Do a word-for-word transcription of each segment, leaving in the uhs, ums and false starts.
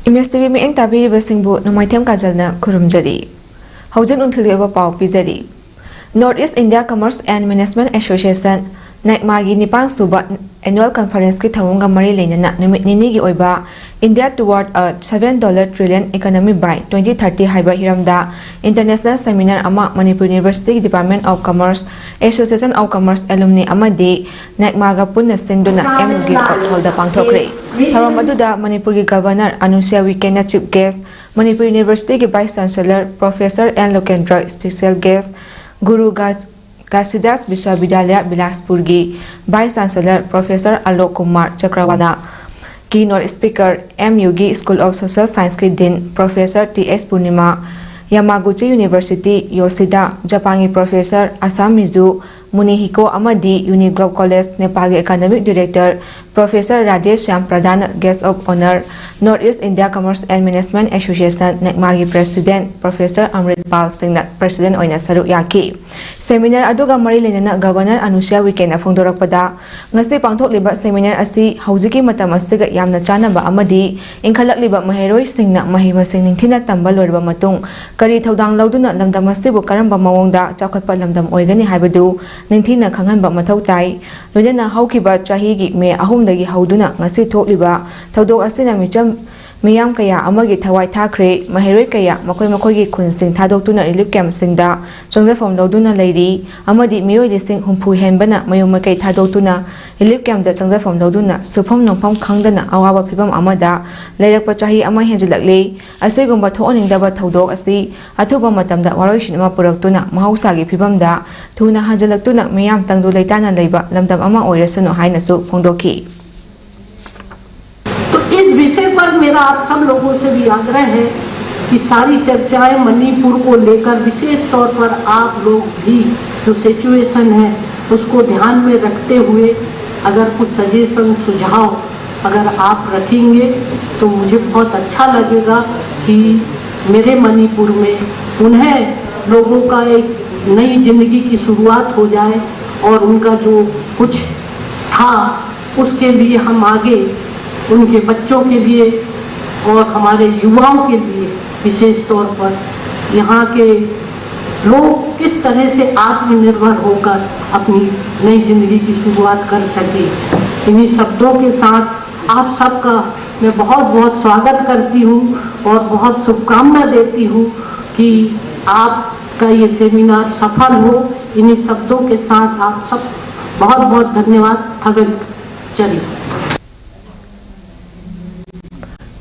Image TV ꯃꯤꯠꯌꯦꯡ ꯇꯥꯕꯤꯔꯤꯕꯁꯤꯡꯕꯨ ꯅꯣꯡꯃꯥꯏꯊꯦꯝ ꯀꯥꯖꯜꯅ ꯈꯨꯔꯨꯝꯖꯔꯤ꯫ ꯍꯧꯖꯤꯛ ꯅꯨꯡꯊꯤꯜꯒꯤ ꯑꯣꯏꯕ ꯄꯥꯎ ꯄꯤꯖꯔꯤ꯫ North East India Commerce and Management Association, ꯅꯦꯛꯃꯥꯒꯤ ꯅꯤꯄꯥꯟ ꯁꯨꯕ Annual Conferenceꯀꯤ ꯊꯧꯔꯝꯒ ꯃꯔꯤ ꯂꯩꯅꯅ ꯅꯨꯃꯤꯠ ꯅꯤꯅꯤꯒꯤ ꯑꯣꯏꯕ India Toward a Seven Dollar Trillion Economy by Twenty Thirty ꯍꯥꯏꯕ ꯍꯤꯔꯝꯗ International Seminar ꯑꯃ Manipur Universityꯒꯤ Department of Commerce, Association of Commerce Alumni ꯑꯃꯗꯤ ꯅꯦꯛꯃꯥꯒ ꯄꯨꯟꯅ ꯁꯤꯟꯗꯨꯅ ꯑꯦꯝ ꯌꯨꯒꯤ ꯀꯣꯔꯠ ꯍꯣꯜꯗ ꯄꯥꯡꯊꯣꯛꯈ꯭ꯔꯦ꯫ ꯊꯧꯔꯝ ꯑꯗꯨꯗ ꯃꯅꯤꯄꯨꯔꯒꯤ Governor ꯑꯅꯨꯁ꯭ꯌꯥ ꯎꯏꯀꯦꯟꯅ Chief Guest, ꯃꯅꯤꯄꯨꯔ Universityꯒꯤ Vice Chancellor Professor N Lokendra Special Guest, Guru ꯒꯥꯁ-, ꯘꯥꯁꯤꯗꯥꯁ ꯕꯤꯁ꯭ꯋꯥꯕꯤꯗ꯭ꯌꯥꯂꯌ ꯕꯤꯂꯥꯁꯄꯨꯔꯒꯤ Vice Chancellor Professor Alok Kumar ꯆꯀ꯭ꯔꯋꯥꯅ, Keynote Speaker ꯑꯦꯝ ꯌꯨꯒꯤ School of Social Scienceꯀꯤ Dean Professor T S Purnima, Yamaguchi University ꯌꯣꯁꯤꯗꯥ, ꯖꯄꯥꯟꯒꯤ Professor ꯑꯁꯥꯃꯤꯖꯨ ꯃꯨꯅꯤꯍꯤꯀꯣ ꯑꯃꯗꯤ Uniglobal College ꯅꯦꯄꯥꯜꯒꯤ Academic Director Professor Radhe Shyam Pradhan Guest of Honour, North East India Commerce and Management Association, ꯅꯦꯛꯃꯥꯒꯤ President Professor ꯑꯃ꯭ꯔꯤꯠ ꯄꯥꯜ ꯁꯤꯡꯅ President ꯑꯣꯏꯅ ꯁꯔꯨꯛ ꯌꯥꯈꯤ꯫ Seminar ꯑꯗꯨꯒ ꯃꯔꯤ ꯂꯩꯅꯅ Governor ꯑꯅꯨꯁ꯭ꯌꯥ ꯎꯏꯀꯦꯟꯅ ꯐꯣꯡꯗꯣꯔꯛꯄꯗ, ꯉꯁꯤ ꯄꯥꯡꯊꯣꯛꯂꯤꯕ seminar ꯑꯁꯤ ꯍꯧꯖꯤꯛꯀꯤ ꯃꯇꯝ ꯑꯁꯤꯒ ꯌꯥꯝꯅ ꯆꯥꯟꯅꯕ ꯑꯃꯗꯤ ꯏꯟꯈꯠꯂꯛꯂꯤꯕ ꯃꯍꯩꯔꯣꯏꯁꯤꯡꯅ ꯃꯍꯩ ꯃꯁꯤꯡ ꯅꯤꯡꯊꯤꯅ ꯇꯝꯕ ꯂꯣꯏꯔꯕ ꯃꯇꯨꯡ ꯀꯔꯤ ꯊꯧꯗꯥꯡ ꯂꯧꯗꯨꯅ ꯂꯝꯗꯝ ꯑꯁꯤꯕꯨ ꯀꯔꯝꯕ ꯃꯑꯣꯡꯗ ꯆꯥꯎꯈꯠꯄ ꯂꯝꯗꯝ ꯑꯣꯏꯒꯅꯤ ꯍꯥꯏꯕꯗꯨ ꯅꯤꯡꯊꯤꯅ ꯈꯪꯍꯟꯕ ꯃꯊꯧ ꯇꯥꯏ꯫ ꯂꯣꯏꯅꯅ ꯍꯧꯈꯤꯕ ꯆꯍꯤꯒꯤ ꯃꯦ ꯑꯍꯨꯝꯗꯒꯤ ꯍꯧꯗꯨꯅ ꯉꯁꯤ ꯊꯣꯛꯂꯤꯕ ꯊꯧꯗꯣꯛ ꯑꯁꯤꯅ ꯃꯤꯆꯝ, ꯃꯤꯌꯥꯝ ꯀꯌꯥ ꯑꯃꯒꯤ ꯊꯋꯥꯏ ꯊꯥꯈ꯭ꯔꯦ꯫ ꯃꯍꯩꯔꯣꯏ ꯀꯌꯥ ꯃꯈꯣꯏ ꯃꯈꯣꯏꯒꯤ ꯈꯨꯟꯁꯤꯡ ꯊꯥꯗꯣꯛꯇꯨꯅ relief campꯁꯤꯡꯗ ꯆꯪꯖꯐꯝ ꯂꯧꯗꯨꯅ ꯂꯩꯔꯤ ꯑꯃꯗꯤ ꯃꯤꯑꯣꯏ ꯂꯤꯁꯤꯡ ꯍꯨꯝꯐꯨ ꯍꯦꯟꯕꯅ ꯃꯌꯨꯝ ꯃꯀꯩ ꯊꯥꯗꯣꯛꯇꯨꯅ relief campꯇ ꯆꯪꯖꯐꯝ ꯂꯧꯗꯨꯅ ꯁꯨꯐꯝ ꯅꯣꯝꯐꯝ ꯈꯪꯗꯅ ꯑꯋꯥꯕ ꯐꯤꯚꯝ ꯑꯃꯗ ꯂꯩꯔꯛꯄ ꯆꯍꯤ ꯑꯃ ꯍꯦꯟꯖꯤꯜꯂꯛꯂꯦ꯫ ꯑꯁꯤꯒꯨꯝꯕ ꯊꯣꯛꯍꯟꯅꯤꯡꯗꯕ ꯊꯧꯗꯣꯛ ꯑꯁꯤ ꯑꯊꯨꯕ ꯃꯇꯝꯗ ꯋꯥꯔꯣꯏꯁꯤꯟ ꯑꯃ ꯄꯨꯔꯛꯇꯨꯅ ꯃꯍꯧꯁꯥꯒꯤ ꯐꯤꯚꯝꯗ ꯊꯨꯅ ꯍꯟꯖꯤꯜꯂꯛꯇꯨꯅ ꯃꯤꯌꯥꯝ ꯇꯪꯗꯨ ꯂꯩꯇꯥꯅ ꯂꯩꯕ ꯂꯝꯗꯝ ꯑꯃ ꯑꯣꯏꯔꯁꯅꯨ ꯍꯥꯏꯅꯁꯨ ꯐꯣꯡꯗꯣꯛꯈꯤ꯫ तो इस विषय पर मेरा आप सब लोगों से भी आग्रह है कि सारी चर्चाएं मणिपुर को लेकर, विशेष तौर पर आप लोग भी जो सिचुएशन है उसको ध्यान में रखते हुए अगर कुछ सजेशन, सुझाव अगर आप रखेंगे तो मुझे बहुत अच्छा लगेगा कि मेरे मणिपुर में पुनः लोगों का एक नई जिंदगी की शुरुआत हो जाए और उनका जो कुछ था उसके लिए हम आगे उनके बच्चों के लिए और हमारे युवाओं के लिए विशेष तौर पर यहाँ के लोग किस तरह से आत्मनिर्भर होकर अपनी नई जिंदगी की शुरुआत कर सके। इन्हीं शब्दों के साथ आप सबका मैं बहुत बहुत स्वागत करती हूँ और बहुत शुभकामना देती हूँ कि आपका ये सेमिनार सफल हो। इन्हीं शब्दों के साथ आप सब बहुत बहुत धन्यवाद। थगन चरी।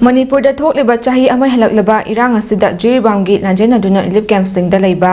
ꯃꯅꯤꯄꯨꯔꯗ ꯊꯣꯛꯂꯤꯕ ꯆꯍꯤ ꯑꯃ ꯍꯦꯜꯂꯛꯂꯕ ꯏꯔꯥꯡ ꯑꯁꯤꯗ ꯖꯤꯔꯤꯕꯥꯝꯒꯤ ꯂꯥꯟꯖꯦꯟꯅꯗꯨꯅ ꯔꯤꯂꯤꯐ ꯀꯦꯝꯞꯁꯤꯡꯗ ꯂꯩꯕ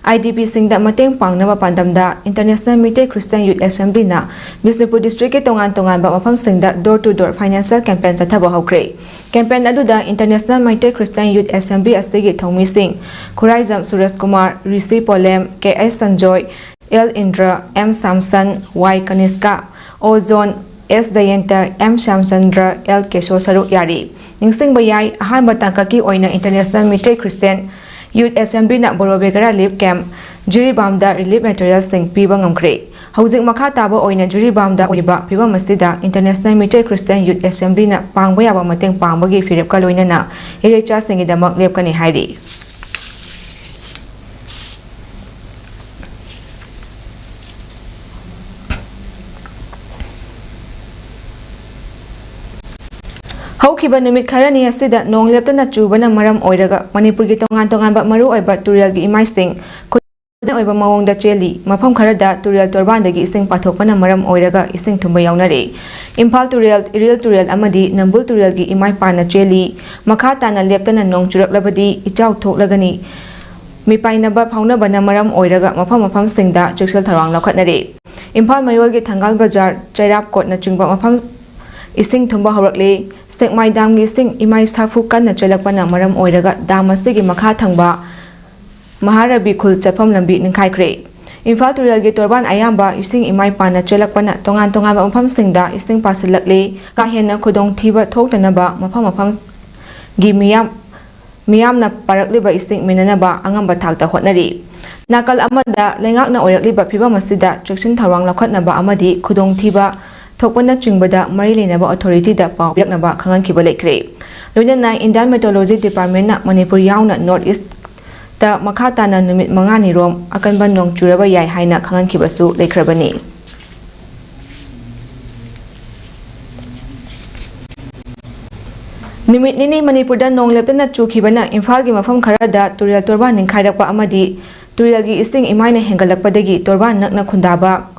ꯑꯥꯏ ꯗꯤ ꯄꯤꯁꯤꯡꯗ ꯃꯇꯦꯡ ꯄꯥꯡꯅꯕ ꯄꯥꯟꯗꯝꯗ International Meitei Christian Youth Assemblyꯅ Bishnupur ꯗꯤꯁꯇ꯭ꯔꯤꯛꯀꯤ ꯇꯣꯉꯥꯟ ꯇꯣꯉꯥꯟꯕ ꯃꯐꯝꯁꯤꯡꯗ door to door financial campaign ꯆꯠꯊꯕ ꯍꯧꯈ꯭ꯔꯦ꯫ ꯀꯦꯝꯄꯦꯟ ꯑꯗꯨꯗ International Meitei Christian Youth Assembly ꯑꯁꯤꯒꯤ ꯊꯧꯃꯤꯁꯤꯡ ꯈꯨꯔꯥꯏꯖꯝ ꯁꯨꯔꯦꯁ ꯀꯨꯃꯥꯔ, ꯔꯤꯁꯤ ꯄꯣꯂꯦꯝ, ꯀꯦ ꯑꯩꯆ ꯁꯟꯖꯣꯏ, ꯑꯦꯜ ꯏꯟꯗ꯭ꯔ, ꯑꯦꯝ ꯁꯥꯝꯁꯟ, ꯋꯥꯏ ꯀꯅꯤꯁꯀꯥ, ꯑꯣ ꯖꯣꯟ, ꯑꯦꯁ ꯖꯌꯟꯇ, ꯑꯦꯝ ꯁ꯭ꯌꯥꯝꯆꯟꯗ꯭ꯔ, ꯑꯦꯜ ꯀꯦꯁꯣ ꯁꯔꯨꯛ ꯌꯥꯔꯤ꯫ ꯅꯤꯡꯁꯤꯡꯕ ꯌꯥꯏ, ꯑꯍꯥꯟꯕ ꯇꯥꯡꯀꯛꯀꯤ ꯑꯣꯏꯅ International Meitei Christian Youth Assemblyꯅ ꯕꯣꯔꯣꯕꯦꯒꯔꯥ ꯔꯤꯂꯤꯐ ꯀꯦꯝꯞ ꯖꯤꯔꯤꯕꯥꯝꯗ ꯔꯤꯂꯤꯐ ꯃꯦꯇꯔꯤꯌꯦꯜꯁꯤꯡ ꯄꯤꯕ ꯉꯝꯈ꯭ꯔꯦ꯫ ꯍꯧꯖꯤꯛ ꯃꯈꯥ ꯇꯥꯕ ꯑꯣꯏꯅ ꯖꯤꯔꯤꯕꯥꯝꯗ ꯑꯣꯏꯔꯤꯕ ꯐꯤꯕꯝ ꯑꯁꯤꯗ International Meitei Christian Youth Assemblyꯅ ꯄꯥꯡꯕ ꯌꯥꯕ ꯃꯇꯦꯡ ꯄꯥꯡꯕꯒꯤ ꯐꯤꯔꯦꯞꯀ ꯂꯣꯏꯅꯅ ꯏꯔꯩꯆꯥꯁꯤꯡꯒꯤꯗꯃꯛ ꯂꯦꯞꯀꯅꯤ ꯍꯥꯏꯔꯤ꯫ ꯍꯧꯈꯤꯕ ꯅꯨꯃꯤꯠ ꯈꯔꯅꯤ ꯑꯁꯤꯗ ꯅꯣꯡ ꯂꯦꯞꯇꯅ ꯆꯨꯕꯅ ꯃꯔꯝ ꯑꯣꯏꯔꯒ ꯃꯅꯤꯄꯨꯔꯒꯤ ꯇꯣꯉꯥꯟ ꯇꯣꯉꯥꯟꯕ ꯃꯔꯨꯑꯣꯏꯕ ꯇꯨꯔꯦꯜꯒꯤ ꯏꯃꯥꯏꯁꯤꯡ ꯈꯨꯗꯣꯡ ꯑꯣꯏꯕ ꯃꯑꯣꯡꯗ ꯆꯦꯜꯂꯤ꯫ ꯃꯐꯝ ꯈꯔꯗ ꯇꯨꯔꯦꯜ ꯇꯣꯔꯕꯥꯟꯗꯒꯤ ꯏꯁꯤꯡ ꯄꯥꯊꯣꯛꯄꯅ ꯃꯔꯝ ꯑꯣꯏꯔꯒ ꯏꯁꯤꯡ ꯊꯨꯝꯕ ꯌꯥꯎꯅꯔꯦ꯫ ꯏꯝꯐꯥꯜ ꯇꯨꯔꯦꯜ, ꯏꯔꯤꯜ ꯇꯨꯔꯦꯜ ꯑꯃꯗꯤ ꯅꯝꯕꯨꯜ ꯇꯨꯔꯦꯜꯒꯤ ꯏꯃꯥꯏ ꯄꯥꯅ ꯆꯦꯜꯂꯤ꯫ ꯃꯈꯥ ꯇꯥꯅ ꯂꯦꯞꯇꯅ ꯅꯣꯡ ꯆꯨꯔꯛꯂꯕꯗꯤ ꯏꯆꯥꯎ ꯊꯣꯛꯂꯒꯅꯤ꯫ ꯃꯤꯄꯥꯏꯅꯕ ꯐꯥꯎꯅꯕꯅ ꯃꯔꯝ ꯑꯣꯏꯔꯒ ꯃꯐꯝ ꯃꯐꯝꯁꯤꯡꯗ ꯆꯦꯛꯁꯤꯜ ꯊꯧꯔꯥꯡ ꯂꯧꯈꯠꯅꯔꯦ꯫ ꯏꯝꯐꯥꯜ ꯃꯌꯣꯜꯒꯤ ꯊꯪꯒꯥꯜ ꯕꯖꯥꯔ, ꯆꯩꯔꯥꯞꯀꯣꯠꯅꯆꯤꯡꯕ ꯃꯐꯝ ꯏꯁꯤꯡ ꯊꯨꯝꯕ ꯍꯧꯔꯛꯂꯦ꯫ ꯁꯦꯛꯃꯥꯏ ꯗꯥꯝꯒꯤ ꯏꯁꯤꯡ ꯏꯃꯥꯏ ꯁꯥꯐꯨ ꯀꯟꯅ ꯆꯦꯜꯂꯛꯄꯅ ꯃꯔꯝ ꯑꯣꯏꯔꯒ ꯗꯥꯝ ꯑꯁꯤꯒꯤ ꯃꯈꯥ ꯊꯪꯕ ꯃꯍꯥꯔꯕꯤ ꯈꯨꯜ ꯆꯠꯐꯝ ꯂꯝꯕꯤ ꯅꯤꯡꯈꯥꯏꯈ꯭ꯔꯦ꯫ ꯏꯝꯐꯥꯜ ꯇꯨꯔꯦꯜꯒꯤ ꯇꯣꯔꯕꯥꯟ ꯑꯌꯥꯝꯕ ꯏꯁꯤꯡ ꯏꯃꯥꯏ ꯄꯥꯅ ꯆꯦꯜꯂꯛꯄꯅ ꯇꯣꯉꯥꯟ ꯇꯣꯉꯥꯟꯕ ꯃꯐꯝꯁꯤꯡꯗ ꯏꯁꯤꯡ ꯄꯥꯁꯤꯜꯂꯛꯂꯦ꯫ ꯀꯥ ꯍꯦꯟꯅ ꯈꯨꯗꯣꯡꯊꯤꯕ ꯊꯣꯛꯇꯅꯕ ꯃꯐꯝ ꯃꯐꯝꯒꯤ ꯃꯤꯌꯥꯝ, ꯃꯤꯌꯥꯝꯅ ꯄꯥꯔꯛꯂꯤꯕ ꯏꯁꯤꯡ ꯃꯦꯟꯅꯅꯕ ꯑꯉꯝꯕ ꯊꯥꯛꯇ ꯍꯣꯠꯅꯔꯤ꯫ ꯅꯥꯀꯜ ꯑꯃꯗ ꯂꯩꯉꯥꯛꯅ ꯑꯣꯏꯔꯛꯂꯤꯕ ꯐꯤꯕꯝ ꯑꯁꯤꯗ ꯆꯦꯛꯁꯤꯟ ꯊꯧꯔꯥꯡ ꯂꯧꯈꯠꯅꯕ ꯑꯃꯗꯤ ꯈꯨꯗꯣꯡꯊꯤꯕ ꯊꯣꯛꯄꯅꯆꯤꯡꯕꯗ ꯃꯔꯤ ꯂꯩꯅꯕ ꯑꯣꯊꯣꯔꯤꯇꯤꯗ ꯄꯥꯎ ꯄꯤꯔꯛꯅꯕ ꯈꯪꯍꯟꯈꯤꯕ ꯂꯩꯈ꯭ꯔꯦ꯫ ꯂꯣꯏꯅꯅ Indian Meteorology Departmentꯅ ꯃꯅꯤꯄꯨꯔ ꯌꯥꯎꯅ North Eastꯇ ꯃꯈꯥ ꯇꯥꯅ ꯅꯨꯃꯤꯠ ꯃꯉꯥꯅꯤꯔꯣꯝ ꯑꯀꯟꯕ ꯅꯣꯡ ꯆꯨꯔꯕ ꯌꯥꯏ ꯍꯥꯏꯅ ꯈꯪꯍꯟꯈꯤꯕꯁꯨ ꯂꯩꯈ꯭ꯔꯕꯅꯤ꯫ ꯅꯨꯃꯤꯠ ꯅꯤꯅꯤ ꯃꯅꯤꯄꯨꯔꯗ ꯅꯣꯡ ꯂꯦꯞꯇꯅ ꯆꯨꯈꯤꯕꯅ ꯏꯝꯐꯥꯜꯒꯤ ꯃꯐꯝ ꯈꯔꯗ ꯇꯨꯔꯦꯜ ꯇꯣꯔꯕꯥꯟ ꯅꯤꯡꯈꯥꯏꯔꯛꯄ ꯑꯃꯗꯤ ꯇꯨꯔꯦꯜꯒꯤ ꯏꯁꯤꯡ ꯏꯃꯥꯏꯅ ꯍꯦꯟꯒꯠꯂꯛꯄꯗꯒꯤ ꯇꯣꯔꯕꯥꯟ ꯅꯛꯅ ꯈꯨꯟꯗꯥꯕ,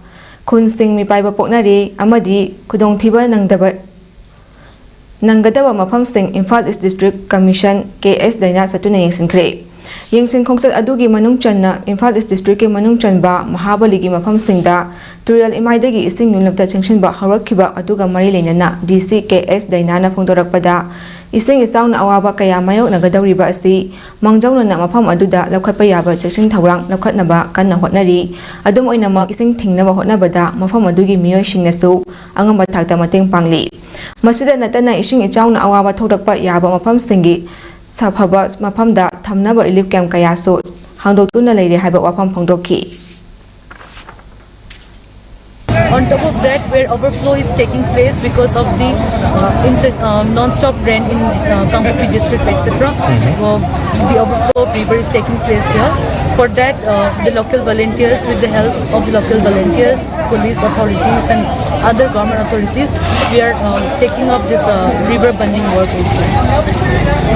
ꯈꯨꯟꯁꯤꯡ ꯃꯤꯄꯥꯏꯕ ꯄꯣꯛꯅꯔꯤ ꯑꯃꯗꯤ ꯈꯨꯗꯣꯡꯊꯤꯕ ꯅꯪꯗꯕ, ꯅꯪꯒꯗꯕ ꯃꯐꯝꯁꯤꯡ Imphal East District Commissioner ꯀꯦ ꯑꯦꯁ ꯗꯥꯏꯅꯥ ꯆꯠꯇꯨꯅ ꯌꯦꯡꯁꯤꯟꯈ꯭ꯔꯦ꯫ ꯌꯦꯡꯁꯤꯟ ꯈꯣꯡꯆꯠ ꯑꯗꯨꯒꯤ ꯃꯅꯨꯡ ꯆꯟꯅ ꯏꯝꯐꯥꯜ East Districtꯀꯤ ꯃꯅꯨꯡ ꯆꯟꯕ ꯃꯍꯥꯕꯂꯤꯒꯤ ꯃꯐꯝꯁꯤꯡꯗ ꯇꯨꯔꯦꯜ ꯏꯃꯥꯏꯗꯒꯤ ꯏꯁꯤꯡ ꯅꯨꯡꯂꯞꯇ ꯆꯪꯁꯤꯟꯕ ꯍꯧꯔꯛꯈꯤꯕ ꯑꯗꯨꯒ ꯃꯔꯤ ꯂꯩꯅꯅ ꯗꯤ ꯁꯤ ꯀꯦ ꯑꯦꯁ ꯗꯥꯏꯅꯥꯅ ꯐꯣꯡꯗꯣꯔꯛꯄꯗ, ꯏꯁꯤꯡ ꯏꯆꯥꯎꯅ ꯑꯋꯥꯕ ꯀꯌꯥ ꯃꯥꯌꯣꯛꯅꯒꯗꯧꯔꯤꯕ ꯑꯁꯤ ꯃꯥꯡꯖꯧꯅꯅ ꯃꯐꯝ ꯑꯗꯨꯗ ꯂꯧꯈꯠꯄ ꯌꯥꯕ ꯆꯦꯛꯁꯤꯟ ꯊꯧꯔꯥꯡ ꯂꯧꯈꯠꯅꯕ ꯀꯟꯅ ꯍꯣꯠꯅꯔꯤ꯫ ꯑꯗꯨꯝ ꯑꯣꯏꯅꯃꯛ, ꯏꯁꯤꯡ ꯊꯤꯡꯅꯕ ꯍꯣꯠꯅꯕꯗ ꯃꯐꯝ ꯑꯗꯨꯒꯤ ꯃꯤꯑꯣꯏꯁꯤꯡꯅꯁꯨ ꯑꯉꯝꯕ ꯊꯥꯛꯇ ꯃꯇꯦꯡ ꯄꯥꯡꯂꯤ꯫ ꯃꯁꯤꯗ ꯅꯠꯇꯅ, ꯏꯁꯤꯡ ꯏꯆꯥꯎꯅ ꯑꯋꯥꯕ ꯊꯣꯛꯂꯛꯄ ꯌꯥꯕ ꯃꯐꯝꯁꯤꯡꯒꯤ ꯁꯥꯐꯕ ꯃꯐꯝꯗ ꯊꯝꯅꯕ relief camp ꯀꯌꯥꯁꯨ ꯍꯥꯡꯗꯣꯛꯇꯨꯅ ꯂꯩꯔꯦ ꯍꯥꯏꯕ ꯋꯥꯐꯝ ꯐꯣꯡꯗꯣꯛꯈꯤ꯫ On top of that, where overflow is taking place because of the uh, ince- uh, non-stop rain in uh, Kangpokpi districts, et cetera. Uh, the overflow of river is taking place here. For that, uh, the local volunteers, with the help of the local volunteers, police authorities, and other government authorities, we are uh, taking up this uh, river bunding work also.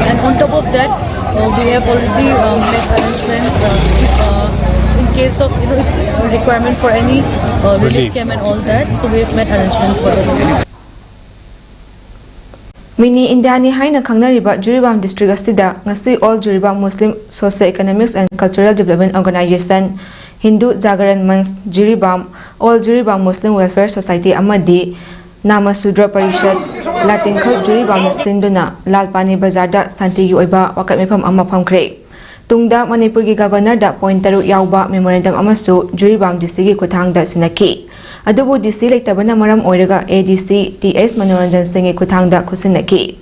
And on top of that, uh, we have already uh, made arrangements uh, if, uh, in case of you know if requirement for any uh, relief, relief camp and all that. So we have made arrangements for that. ꯃꯤꯅꯤ ꯏꯟꯗꯤꯌꯥꯅꯤ ꯍꯥꯏꯅ ꯈꯪꯅꯔꯤꯕ Jiribam district ꯑꯁꯤꯗ ꯉꯁꯤ All Jiribam Muslim Socio-Economics and Cultural Development Organization, Hindu Jagaran Manch Jiribam, All Jiribam Muslim Welfare Society ꯑꯃꯗꯤ ꯅꯥꯃꯁꯨꯗ꯭ꯔ ꯄꯔꯤꯁꯠ ꯂꯥꯇꯤꯡꯈꯜ ꯖꯤꯔꯤꯕꯥꯝꯅ ꯁꯤꯟꯗꯨꯅ ꯂꯥꯜ ꯄꯥꯅꯤ ꯕꯖꯥꯔꯗ ꯁꯥꯟꯇꯤꯒꯤ ꯑꯣꯏꯕ ꯋꯥꯀꯠ ꯃꯤꯐꯝ ꯑꯃ ꯐꯝꯈ꯭ꯔꯦ꯫ ꯇꯨꯡꯗ ꯃꯅꯤꯄꯨꯔꯒꯤ ꯒꯕꯔꯅꯔꯗ point ꯇꯔꯨꯛ ꯌꯥꯎꯕ memorandum ꯑꯃꯁꯨ ꯖꯤꯔꯤꯕꯥꯝ ꯗꯤ ꯁꯤꯒꯤ ꯈꯨꯠꯊꯥꯡꯗ ꯁꯤꯟꯅꯈꯤ꯫ ꯑꯗꯨꯕꯨ ꯗꯤ ꯁꯤ ꯂꯩꯇꯕꯅ ꯃꯔꯝ ꯑꯣꯏꯔꯒ ꯑꯦ ꯗꯤ ꯁꯤ ꯇꯤ ꯑꯦꯁ ꯃꯅꯣꯔꯟꯖꯟ ꯁꯤꯡꯒꯤ ꯈꯨꯠꯊꯥꯡꯗ ꯈꯨꯠꯁꯤꯟꯅꯈꯤ꯫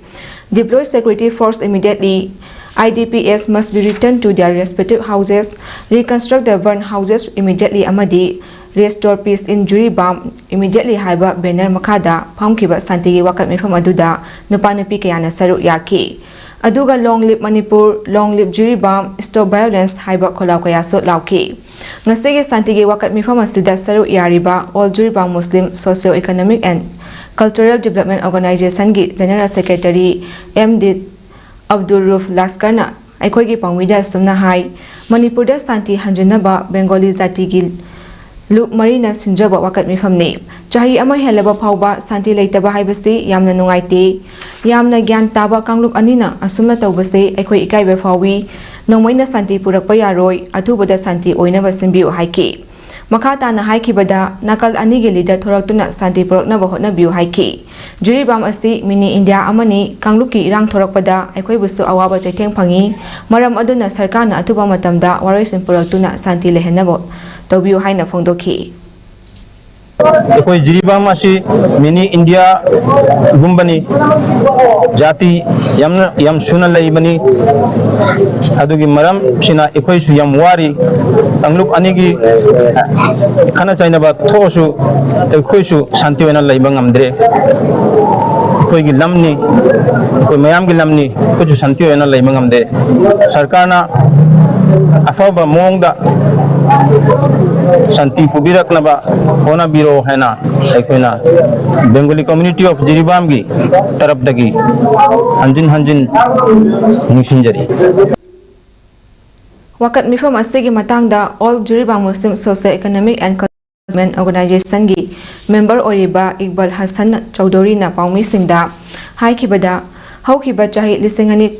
Deploy security force immediately, I D P S must be returned to their respective houses, reconstruct the burned houses immediately ꯑꯃꯗꯤ Restore Peace in Jiribam Immediately ꯍꯥꯏꯕ ꯕꯦꯅꯔ ꯃꯈꯥꯗ ꯐꯝꯈꯤꯕ ꯁꯥꯟꯇꯤꯒꯤ ꯋꯥꯀꯠ ꯃꯤꯐꯝ ꯑꯗꯨꯗ ꯅꯨꯄꯥ ꯅꯨꯄꯤ ꯀꯌꯥꯅ ꯁꯔꯨꯛ ꯌꯥꯈꯤ꯫ ꯑꯗꯨꯒ Long Live Manipur, Long Live Jiribam, Stop Violence ꯍꯥꯏꯕ ꯈꯣꯜꯂꯥꯎ ꯀꯌꯥꯁꯨ ꯂꯥꯎꯈꯤ꯫ ꯉꯁꯤꯒꯤ ꯁꯥꯟꯇꯤꯒꯤ ꯋꯥꯀꯠ ꯃꯤꯐꯝ ꯑꯁꯤꯗ ꯁꯔꯨꯛ ꯌꯥꯔꯤꯕ All Jiribam Muslim Socio Economic and Cultural Development Organizationꯒꯤ General Secretary M D Abdul Rauf ꯂꯥꯁꯀꯔꯅ ꯑꯩꯈꯣꯏꯒꯤ ꯄꯥꯎꯃꯤꯗ ꯑꯁꯨꯝꯅ ꯍꯥꯏ, ꯃꯅꯤꯄꯨꯔꯗ ꯁꯥꯟꯇꯤ ꯍꯟꯖꯤꯟꯅꯕ ꯕꯦꯡꯒꯣꯂꯤ ꯖꯥꯇꯤꯒꯤ ꯂꯨꯞ ꯃꯔꯤꯅ ꯁꯤꯟꯖꯕ ꯋꯥꯀꯠ ꯃꯤꯐꯝꯅꯤ꯫ ꯆꯍꯤ ꯑꯃ ꯍꯦꯜꯂꯕ ꯐꯥꯎꯕ ꯁꯥꯟꯇꯤ ꯂꯩꯇꯕ ꯍꯥꯏꯕꯁꯤ ꯌꯥꯝꯅ ꯅꯨꯡꯉꯥꯏꯇꯦ꯫ ꯌꯥꯝꯅ ꯒ꯭ꯌꯥꯟ ꯇꯥꯕ ꯀꯥꯡꯂꯨꯞ ꯑꯅꯤꯅ ꯑꯁꯨꯝꯅ ꯇꯧꯕꯁꯦ ꯑꯩꯈꯣꯏ ꯏꯀꯥꯏꯕ ꯐꯥꯎꯏ꯫ ꯅꯣꯡꯃꯩꯅ ꯁꯥꯟꯇꯤ ꯄꯨꯔꯛꯄ ꯌꯥꯔꯣꯏ, ꯑꯊꯨꯕꯗ ꯁꯥꯟꯇꯤ ꯑꯣꯏꯅꯕ ꯁꯤꯟꯕꯤꯌꯨ ꯍꯥꯏꯈꯤ꯫ ꯃꯈꯥ ꯇꯥꯅ ꯍꯥꯏꯈꯤꯕꯗ, ꯅꯥꯀꯜ ꯑꯅꯤꯒꯤ ꯂꯤꯗꯔ ꯊꯣꯔꯛꯇꯨꯅ ꯁꯥꯟꯇꯤ ꯄꯨꯔꯛꯅꯕ ꯍꯣꯠꯅꯕꯤꯌꯨ ꯍꯥꯏꯈꯤ꯫ ꯖꯤꯔꯤꯕꯥꯝ ꯑꯁꯤ ꯃꯤꯅꯤ ꯏꯟꯗꯤꯌꯥ ꯑꯃꯅꯤ, ꯀꯥꯡꯂꯨꯞꯀꯤ ꯏꯔꯥꯡ ꯊꯣꯔꯛꯄꯗ ꯑꯩꯈꯣꯏꯕꯨꯁꯨ ꯑꯋꯥꯕ ꯆꯩꯊꯦꯡ ꯐꯪꯏ꯫ ꯃꯔꯝ ꯑꯗꯨꯅ ꯁꯔꯀꯥꯔꯅ ꯑꯊꯨꯕ ꯃꯇꯝꯗ ꯋꯥꯔꯣꯏꯁꯤꯟ ꯄꯨꯔꯛꯇꯨꯅ ꯁꯥꯟꯇꯤ ꯂꯩꯍꯟꯅꯕ ꯇꯧꯕꯤꯌꯨ ꯍꯥꯏꯅ ꯐꯣꯡꯗꯣꯛꯈꯤ꯫ ꯑꯩꯈꯣꯏ ꯖꯤꯔꯤꯕꯥꯝ ꯑꯁꯤ ꯃꯤꯅꯤ ꯏꯟꯗꯤꯌꯥꯒꯨꯝꯕꯅꯤ꯫ ꯖꯥꯇꯤ ꯌꯥꯝꯅ, ꯌꯥꯝ ꯁꯨꯅ ꯂꯩꯕꯅꯤ꯫ ꯑꯗꯨꯒꯤ ꯃꯔꯝꯁꯤꯅ ꯑꯩꯈꯣꯏꯁꯨ ꯌꯥꯝ ꯋꯥꯔꯤ꯫ ꯀꯥꯡꯂꯨꯞ ꯑꯅꯤꯒꯤ ꯈꯠꯅ ꯆꯩꯅꯕ ꯊꯣꯛꯑꯁꯨ ꯑꯩꯈꯣꯏꯁꯨ ꯁꯥꯟꯇꯤ ꯑꯣꯏꯅ ꯂꯩꯕ ꯉꯝꯗ꯭ꯔꯦ꯫ ꯑꯩꯈꯣꯏꯒꯤ ꯂꯝꯅꯤ, ꯑꯩꯈꯣꯏ ꯃꯌꯥꯝꯒꯤ ꯂꯝꯅꯤ, ꯑꯩꯈꯣꯏꯁꯨ ꯁꯥꯟꯇꯤ ꯑꯣꯏꯅ ꯂꯩꯕ ꯉꯝꯗꯦ꯫ ꯁꯔꯀꯥꯔꯅ ꯑꯐꯕ ꯃꯑꯣꯡꯗ ꯁꯥꯟꯇꯤ ꯄꯨꯕꯤꯔꯛꯅꯕ ꯍꯣꯠꯅꯕꯤꯔꯣ ꯍꯥꯏꯅ ꯑꯩꯈꯣꯏꯅ Bengali Community of ꯖꯤꯔꯤꯕꯥꯝꯒꯤ ꯇꯔꯞꯇꯒꯤ ꯍꯟꯖꯤꯟ ꯍꯟꯖꯤꯟ ꯅꯤꯡꯁꯤꯡꯖꯔꯤ꯫ ꯋꯥꯀꯠ ꯃꯤꯐꯝ ꯑꯁꯤꯒꯤ ꯃꯇꯥꯡꯗ All Jiribam Muslim Socio Economic and Cultural Development Organizationꯒꯤ ꯃꯦꯝꯕꯔ ꯑꯣꯏꯔꯤꯕ ꯏꯛꯕꯥꯜ ꯍꯁꯟ ꯆꯧꯙꯨꯔꯤꯅ ꯄꯥꯎꯃꯤꯁꯤꯡꯗ ꯍꯥꯏꯈꯤꯕꯗ, ꯍꯧꯈꯤꯕ ꯆꯍꯤ ꯂꯤꯁꯤꯡ ꯑꯅꯤ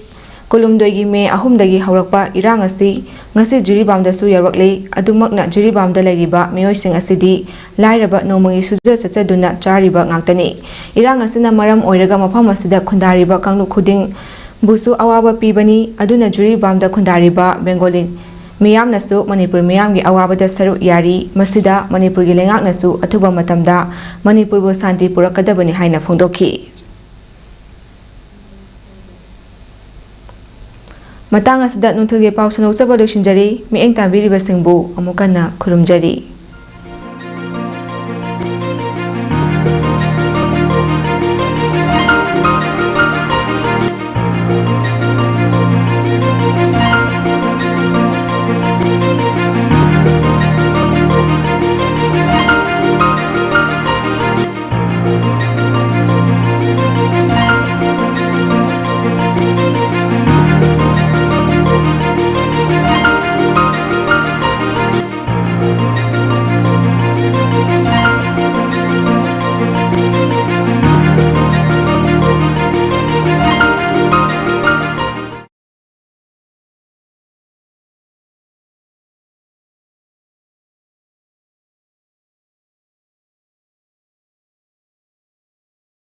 ꯀꯨꯟꯍꯨꯝꯗꯣꯏꯒꯤ ꯃꯦ ꯑꯍꯨꯝꯗꯒꯤ ꯍꯧꯔꯛꯄ ꯏꯔꯥꯡ ꯑꯁꯤ ꯉꯁꯤ ꯖꯤꯔꯤꯕꯥꯝꯗꯁꯨ ꯌꯧꯔꯛꯂꯤ꯫ ꯑꯗꯨꯃꯛꯅ ꯖꯤꯔꯤꯕꯥꯝꯗ ꯂꯩꯔꯤꯕ ꯃꯤꯑꯣꯏꯁꯤꯡ ꯑꯁꯤꯗꯤ ꯂꯥꯏꯔꯕ ꯅꯣꯡꯃꯒꯤ ꯁꯨꯖ ꯆꯠꯆꯗꯨꯅ ꯆꯥꯔꯤꯕ ꯉꯥꯛꯇꯅꯤ꯫ ꯏꯔꯥꯡ ꯑꯁꯤꯅ ꯃꯔꯝ ꯑꯣꯏꯔꯒ ꯃꯐꯝ ꯑꯁꯤꯗ ꯈꯨꯟꯗꯥꯔꯤꯕ ꯀꯥꯡꯂꯨꯞ ꯈꯨꯗꯤꯡꯕꯨꯁꯨ ꯑꯋꯥꯕ ꯄꯤꯕꯅꯤ꯫ ꯑꯗꯨꯅ ꯖꯤꯔꯤꯕꯥꯝꯗ ꯈꯨꯟꯗꯥꯔꯤꯕ ꯕꯦꯡꯒꯣꯂꯤ ꯃꯤꯌꯥꯝꯅꯁꯨ ꯃꯅꯤꯄꯨꯔ ꯃꯤꯌꯥꯝꯒꯤ ꯑꯋꯥꯕꯗ ꯁꯔꯨꯛ ꯌꯥꯔꯤ꯫ ꯃꯁꯤꯗ ꯃꯅꯤꯄꯨꯔꯒꯤ ꯂꯩꯉꯥꯛꯅꯁꯨ ꯑꯊꯨꯕ ꯃꯇꯝꯗ ꯃꯅꯤꯄꯨꯔꯕꯨ ꯁꯥꯟꯇꯤ ꯄꯨꯔꯛꯀꯗꯕꯅꯤ ꯍꯥꯏꯅ ꯐꯣꯡꯗꯣꯛꯈꯤ꯫ ꯃꯇꯥꯡ ꯑꯁꯤꯗ ꯅꯨꯡꯊꯤꯜꯒꯤ ꯄꯥꯎ ꯁꯟꯗꯣꯛꯆꯕ ꯂꯣꯏꯁꯤꯟꯖꯔꯤ꯫ ꯃꯤꯠꯌꯦꯡ ꯇꯥꯕꯤꯔꯤꯕꯁꯤꯡꯕꯨ ꯑꯃꯨꯛ ꯍꯟꯅ ꯈꯨꯔꯨꯝꯖꯔꯤ꯫